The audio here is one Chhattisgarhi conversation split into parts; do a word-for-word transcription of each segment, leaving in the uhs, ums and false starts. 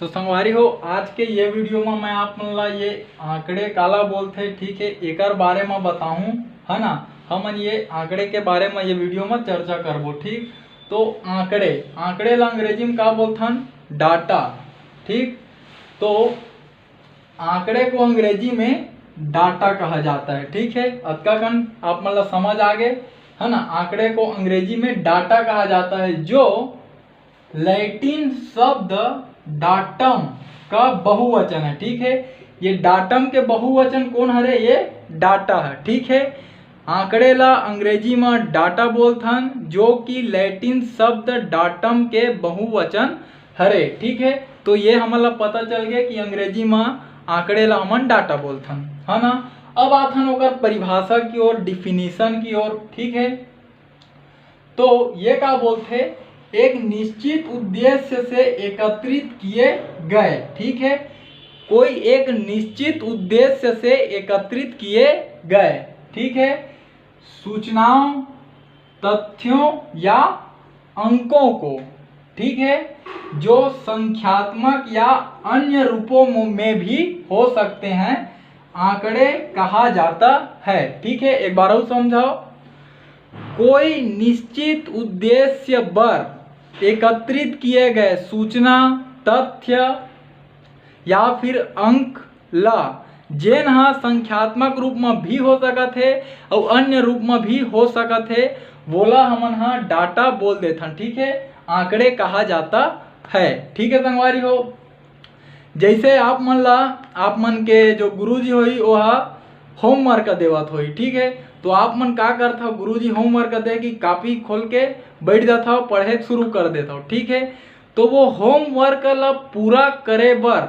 तो संगवारी हो, आज के ये वीडियो में मैं आप मन ला ये आंकड़े काला बोलथे, ठीक है, एकर बारे में बताहूँ, है ना। हमन ये आंकड़े के बारे में ये वीडियो में चर्चा करबो, ठीक। तो आंकड़े, आंकड़े ला अंग्रेजी में का बोलथन? डाटा, ठीक। तो आंकड़े को अंग्रेजी में डाटा कहा जाता है, ठीक है। अतका कन आप मन ला समझ आ गे, है ना। आंकड़े को अंग्रेजी में डाटा कहा जाता है, जो लैटिन शब्द डाटम का बहुवचन है, ठीक है। ये डाटम के बहुवचन कौन हरे? ये डाटा है, ठीक है। आंकड़े ला अंग्रेजी में डाटा बोलथन, जो कि लैटिन शब्द डाटम के बहुवचन हरे, ठीक है। तो ये हमन ला पता चल गया कि अंग्रेजी में आंकड़े ला हमन डाटा बोलथन, है ना। अब आथन ओकर परिभाषा की ओर, डिफिनीशन की ओर, ठीक है। तो ये का बोलथे? एक निश्चित उद्देश्य से एकत्रित किए गए, ठीक है। कोई एक निश्चित उद्देश्य से एकत्रित किए गए, ठीक है, सूचनाओं, तथ्यों या अंकों को, ठीक है, जो संख्यात्मक या अन्य रूपों में भी हो सकते हैं, आंकड़े कहा जाता है, ठीक है। एक बार और समझाओ, कोई निश्चित उद्देश्य बर एकत्रित किए गए सूचना, तथ्य या फिर अंक ला, जेन ह संख्यात्मक रूप म भी हो सकत हे अउ अन्य रूप म भी हो सकत हे, वोला हमन ह डाटा बोल देथन, ठीक है, आंकड़े कहा जाता है, ठीक है संगवारी हो। जैसे आप मन ला, आप मन के जो गुरुजी होही, ओहा होमवर्क देवत होही, ठीक है। तो आप मन का करथव, गुरुजी होमवर्क दे कि कॉपी खोल के बैठ जाथव, पढ़े शुरू कर देथव, ठीक है। तो वो होमवर्क ला पूरा करे बर,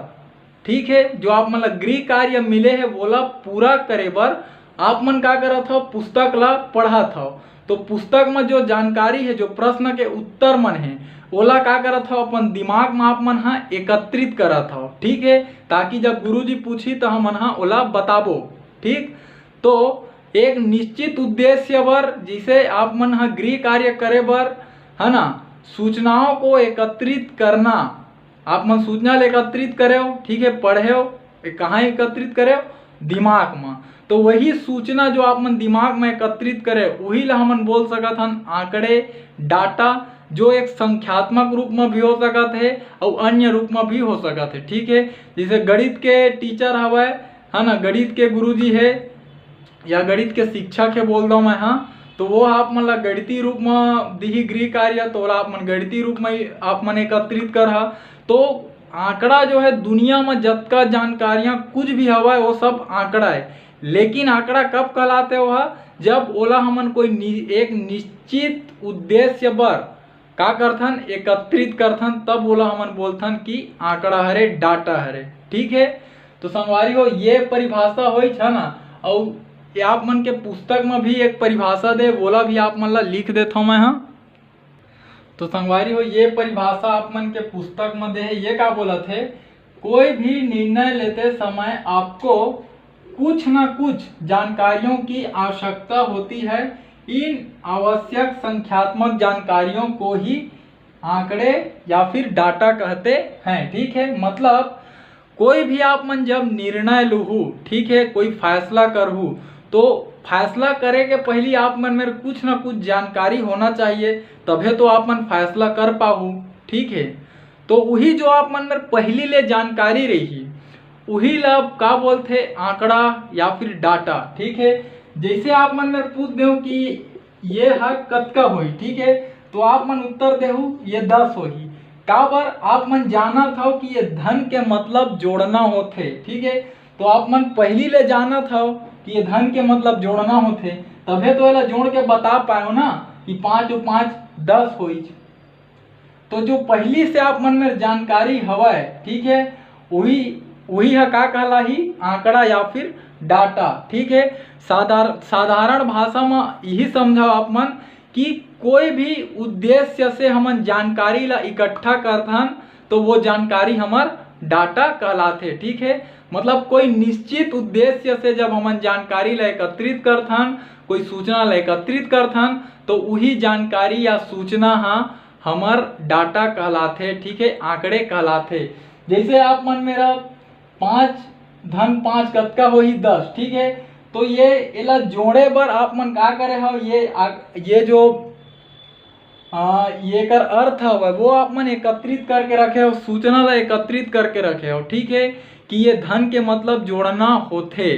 ठीक है, जो आप मन ला गृह कार्य मिले है, वोला पूरा करे बर आप मन का करत हव, पुस्तक ला पढ़त हव। तो पुस्तक में जो जानकारी है, जो प्रश्न के उत्तर मन है, ओला का करत हव, अपन दिमाग में आप मन हा एकत्रित करत हव, ठीक है, ताकि जब गुरुजी पूछी तो हमन हा ओला बताबो, ठीक। तो एक निश्चित उद्देश्य बर, जिसे आप मन हा गृह कार्य करे बर, है ना, सूचनाओं को एकत्रित करना, आप मन सूचना ले एकत्रित करेव, ठीक है, पढ़ेव, ए, कहाँ एकत्रित करेव? दिमाग में। तो वही सूचना जो आप मन दिमाग में एकत्रित करे, वही ला हमन बोल सकत हन आंकड़े, डाटा, जो एक संख्यात्मक रूप में भी हो सकत है और अन्य रूप में भी हो सकत है, ठीक है। जैसे गणित के टीचर हवय, है ना, गणित के गुरुजी है, या गणित के शिक्षक है बोल दो मैं, हाँ, तो वो आप मन ला गणितीय रूप में दिही गृह कार्य, तो ओला आप मन गणितीय रूप में ही आप मन एकत्रित करहा। तो आंकड़ा जो है, दुनिया में जतका जानकारियां कुछ भी हवय, वो सब आंकड़ा है। लेकिन आंकड़ा कब कहलाते हो? जब ओला हमन कोई नि-, एक निश्चित उद्देश्य बर का करथन, एकत्रित करथन, तब ओला हमन बोलथन कि आंकड़ा हरे, डाटा हरे, ठीक है। तो संगवारी हो, ये परिभाषा होइच है ना, और ये आप मन के पुस्तक में भी एक परिभाषा दे, वोला भी आप मन ला लिख देथव मैं, हाँ। तो संगवारी हो, ये परिभाषा आप मन के पुस्तक में दे है, ये का बोलत है, कोई भी निर्णय लेते समय आपको कुछ ना कुछ जानकारियों की आवश्यकता होती है। इन आवश्यक संख्यात्मक जानकारियों को ही आंकड़े या फिर डाटा कहते हैं, ठीक है। मतलब कोई भी आप मन जब निर्णय लूहू, ठीक है, कोई फैसला करहू, तो फैसला करे के पहली आप मन में कुछ ना कुछ जानकारी होना चाहिए, तभे तो आप मन फैसला कर पाहू, ठीक है। तो वही जो आप मन में पहली ले जानकारी रही, वही ला का बोलथे, आंकड़ा या फिर डाटा, ठीक है। जैसे आप मन में पूछ देव कि ये ह कतका होही, ठीक है, तो आप मन उत्तर देहू, ये दस होही। काबर? आप मन जानत हव कि ये धन के मतलब जोड़ना होथे, ठीक है। तो आप मन पहली ले जानत हव कि ये धन के मतलब जोड़ना होथे, तभे तो एला जोड़ के बता पायो ना कि पाँच और पाँच दस होइच। तो जो पहली से आप मन में जानकारी हवय, ठीक है, वही, वही ह का कहलाही, आंकड़ा या फिर डाटा, ठीक है। साधार-, साधारण भाषा में यही समझाओ आप मन कि कोई भी उद्देश्य से हमन जानकारी ला इकट्ठा करथन, तो वो जानकारी हमर डाटा कहलाथे, ठीक है। मतलब कोई निश्चित उद्देश्य से जब हमन जानकारी ला एकत्रित करथन, कोई सूचना ला एकत्रित करथन, तो वही जानकारी या सूचना हा हमर डाटा कहलाथे, ठीक है, आंकड़े कहलाथे। जैसे आप मन मेरा पाँच धन पाँच कतका होही? दस। ठीक है, तो ये एला जोड़े बर आप मन का करे हो, ये आ, ये जो आ, ये कर अर्थ हवय वो आप मन एकत्रित करके रखे हो, सूचना ला एकत्रित करके रखे हो। ठीक है, कि ये धन के मतलब जोड़ना होथे,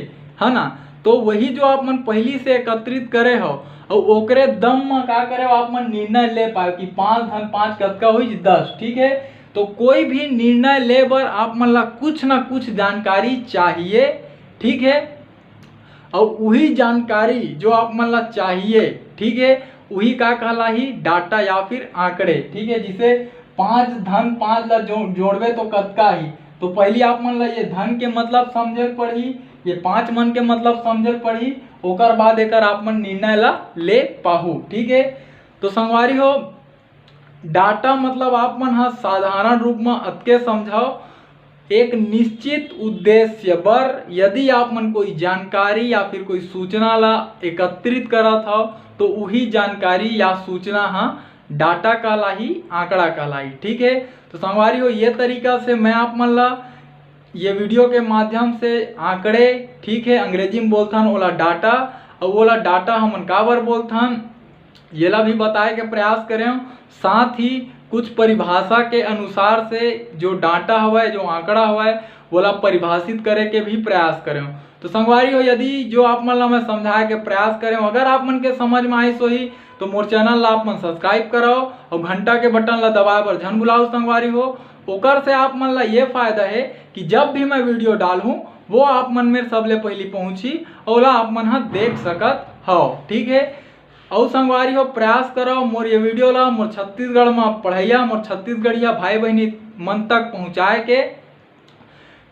है ना? तो वही जो आप मन पहली से एकत्रित करे हो और ओकरे दम म का करे हो, आप मन निर्णय ले पाए कि पाँच धन पाँच कतका होही? दस। ठीक है, तो कोई भी निर्णय ले बर आप मन ला कुछ ना कुछ जानकारी चाहिए। ठीक है, और वही जानकारी जो आप मन ला चाहिए, ठीक है, वही का कहलाही? डाटा या फिर आंकड़े। ठीक है, जिसे पाँच धन पाँच ला जो जोड़बे तो कतका ही? तो पहली आप मन ला ये धन के मतलब समझे पड़ही, ये पाँच मन के मतलब समझे पड़ही, ओकर बाद एकर आप मन निर्णय ला ले पाहू। ठीक है, तो संगवारी हो, डाटा मतलब आप मन ह साधारण रूप म अतके समझव, एक निश्चित उद्देश्य बर यदि आप मन कोई जानकारी या फिर कोई सूचना ला एकत्रित करत हव, तो उही जानकारी या सूचना ह डाटा कहलाही, आंकड़ा कहलाही। ठीक है, तो संगवारी हो, ये तरीका से मैं आप मन ला ये वीडियो के माध्यम से आंकड़े, ठीक है, अंग्रेजी में बोलथन ओला डाटा, और ओला डाटा हमन काबर बोलथन, येला भी बताए के प्रयास करें। साथ ही कुछ परिभाषा के अनुसार से जो डाटा हवय, जो आंकड़ा हवय, ओला परिभाषित करे के भी प्रयास करें। तो संगवारी हो, यदि जो आप मन ला मैं समझाए के प्रयास करें, अगर आप मन के समझ में आइस होही, तो मोर चैनल ला आप मन सब्सक्राइब करव और घंटा के बटन ला दबाए बर झन भुलाव संगवारी हो। ओकर से आप मन ला ये फायदा है कि जब भी मैं वीडियो डालहूँ, वो आप मन मेर सबले पहली पहुँची, ओला आप मन ह देख सकत हव। ठीक है, अउ संगवारी हो, प्रयास करव मोर ये वीडियो ला मोर छत्तीसगढ़ म पढ़इया, मोर छत्तीसगढ़िया भाई बहिनी मन तक पहुँचाए के,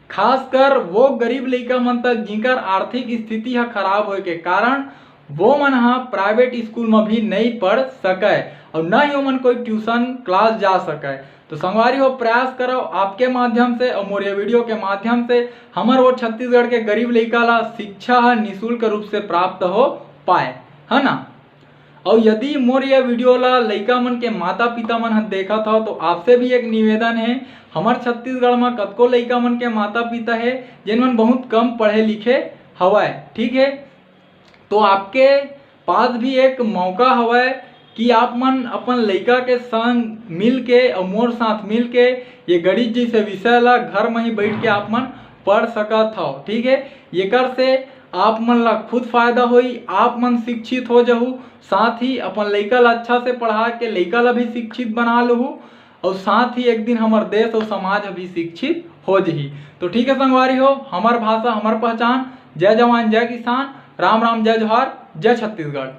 खासकर वो गरीब लइका मन तक जिनकर आर्थिक स्थिति ह खराब होए के कारण वो मन ह प्राइवेट स्कूल म भी नइ पढ़ सकय और न ही ओमन कोई ट्यूशन क्लास जा सकय। तो संगवारी हो, प्रयास करव आपके माध्यम से और मोर ये वीडियो के माध्यम से हमर वो छत्तीसगढ़ के गरीब लइका ला शिक्षा ह निशुल्क रूप से प्राप्त हो पाए, है ना? और यदि मोर ये वीडियो ला लइका मन के माता पिता मन ह देखत हव, तो आपसे भी एक निवेदन है, हमर छत्तीसगढ़ म कतको लइका मन के माता पिता है, जेन मन बहुत कम पढ़े लिखे हवय। ठीक है, तो आपके पास भी एक मौका हवय कि आप मन अपन लइका के संग मिल के और मोर साथ मिल के ये गणित जैसे विषय ला घर में ही बैठ के आप मन पढ़ सकत हव। ठीक है, एकर से आप मन ला खुद फायदा होई, आप मन शिक्षित हो जहू, साथ ही अपन लइका ला अच्छा से पढ़ा के लइका ला भी शिक्षित बना लहू, और साथ ही एक दिन हमर देश और समाज भी शिक्षित हो जही। तो ठीक है संगवारी हो, हमर भाषा हमर पहचान। जय जवान जय किसान, राम राम जय जोहार, जय छत्तीसगढ़।